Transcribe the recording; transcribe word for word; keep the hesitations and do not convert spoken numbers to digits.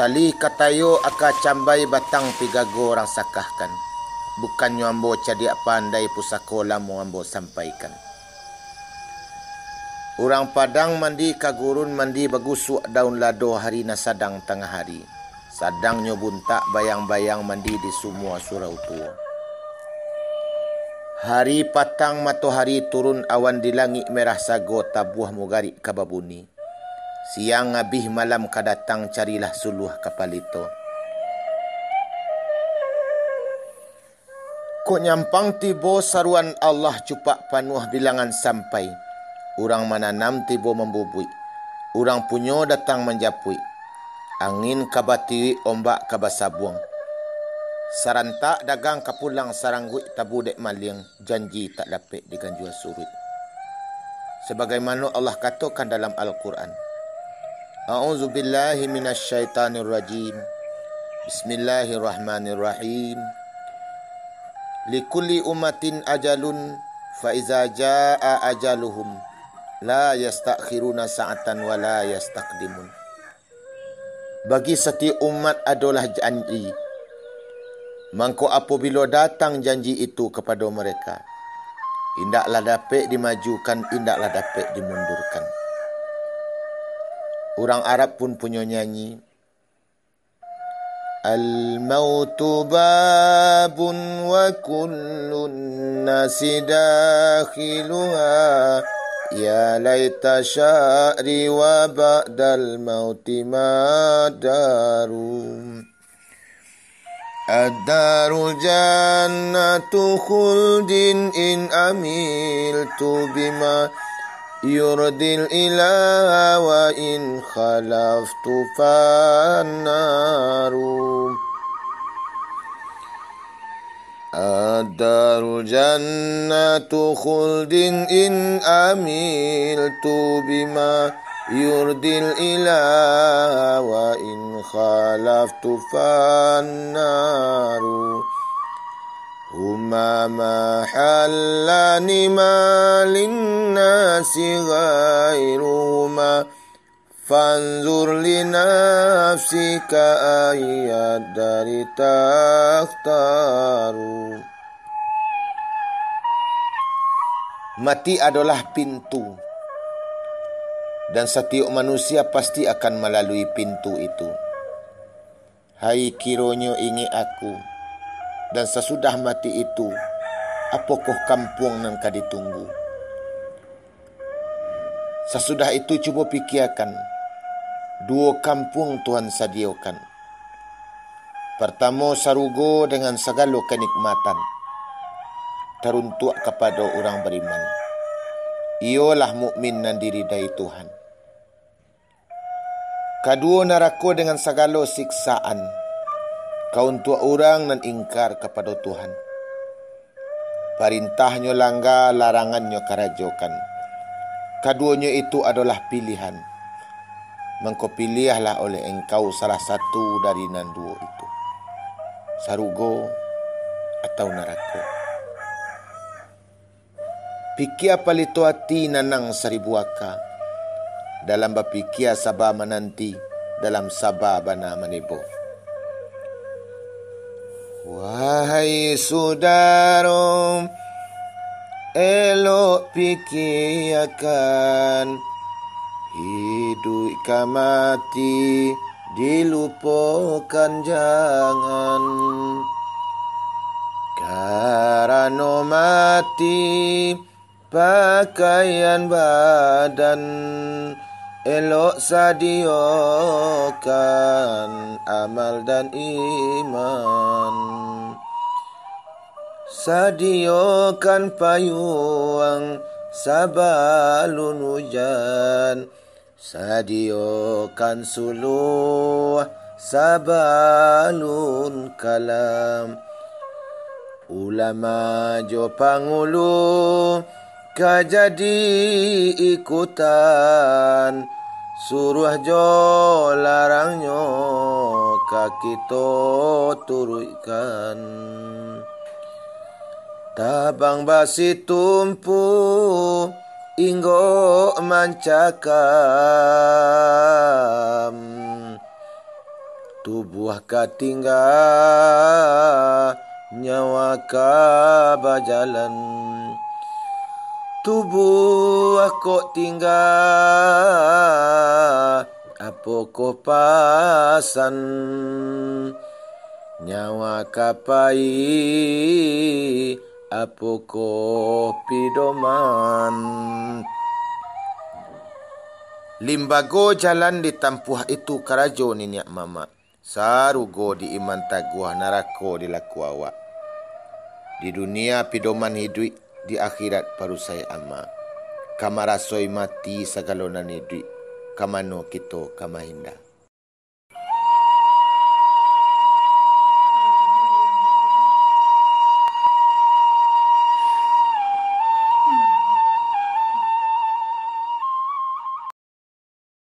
Tali katayo aka cambai batang pigago urang sakahkan. Bukannyo ambo cadiak pandai pusako lamo ambo sampaikan. Urang Padang mandi ka gurun mandi bagusuak daun lado hari nan sadang tangah hari. Sadangnyo buntak bayang-bayang mandi di sumua surau tuo. Hari patang matohari turun awan di langik merah sago tabuah mugarik ka babuni. Siang abih malam ka datang carilah suluah ka palito. Kok nyampang tibo saruan Allah cupak panuah bilangan sampai. Urang mananam tibo mambubuik. Urang punyo datang manjapuik. Angin ka batiuik ombak ka basabuang. Sarantak dagang ka pulang sarangguik tabu dek maliang. Janji tak dapek diganjua suruik. Sebagaimano Allah katokan dalam Al-Quran, A'udzubillahi minasyaitanirrajim. Bismillahirrahmanirrahim. Likulli ummatin ajalun, fa iza jaa ajaluhum, la yastakhiruna sa'atan wa la yastaqdimun. Bagi satiok umat adolah janji. Mangko apobilo datang janji itu kapado mereka, indaklah dapek dimajukan, indaklah dapek dimundurkan. Urang Arab pun punyo nyanyi, Al-mautu babun wa kullun nasi dakhiluha, ya laita sya'ri wa ba'dal mauti madaru. Ad-daru jannatu khuldin in amiltu bima yurdil ilaha wa in khalaftu fannaru. Ad-daru jannatu khuldin in amiltu bima yurdil ilaha wa in khalaftu fannaru. Huma mahallani ma linnasi ghairuhuma. Fanzur li nafsika ayyad dari takhtaru. Mati adolah pintu, dan satiok manusia pasti akan malalui pintu itu. Hai, kironyo ingek aku, dan sasudah mati itu, apokoh kampuang nan ka ditunggu? Sasudah itu cubo pikiakan, duo kampuang Tuhan sadiokan. Partamo, sarugo dengan sagalo kanikmatan, taruntuak kapado urang bariman, iyolah mukmin nan diridai Tuhan. Kaduo, narako dengan sagalo siksaan, ka untuak urang nan ingkar kapado Tuhan. Parintahnyo langga, larangannyo karajokan. Kaduonyo itu adolah pilihan. Mangko piliahlah oleh engkau salah satu dari nan duo itu, sarugo atau narako. Pikia palito ati nanang saribu aka, dalam bapikia saba mananti, dalam saba bana manibo. Wahai sudaro, elok pikiakan, iduik ka mati, dilupokan jangan. Karano mati pakaian badan, elok sadiokan amal dan iman. Sadiokan payuang sabalun ujan, sadiokan suluah sabalun kalam. Ulama jo pangulu ka jadi ikutan, suruah jo larangnyo ka kito turuikkan. Tabang basitumpu inggok mancakam, Tubuah ka tingga, nyawa ka bajalan. Tubuah kok tingga, apokoh pasan? Nyawa ka pai, apokoh pidoman? Limbago jalan ditampuah, itu karajo niniak mamak. Sarugo di iman taguah, narako di laku awak. Di dunia pidoman iduik, di akhirat parusai amal. Ka marasoi mati sagalo nan iduik, ka mano kito ka mahinda?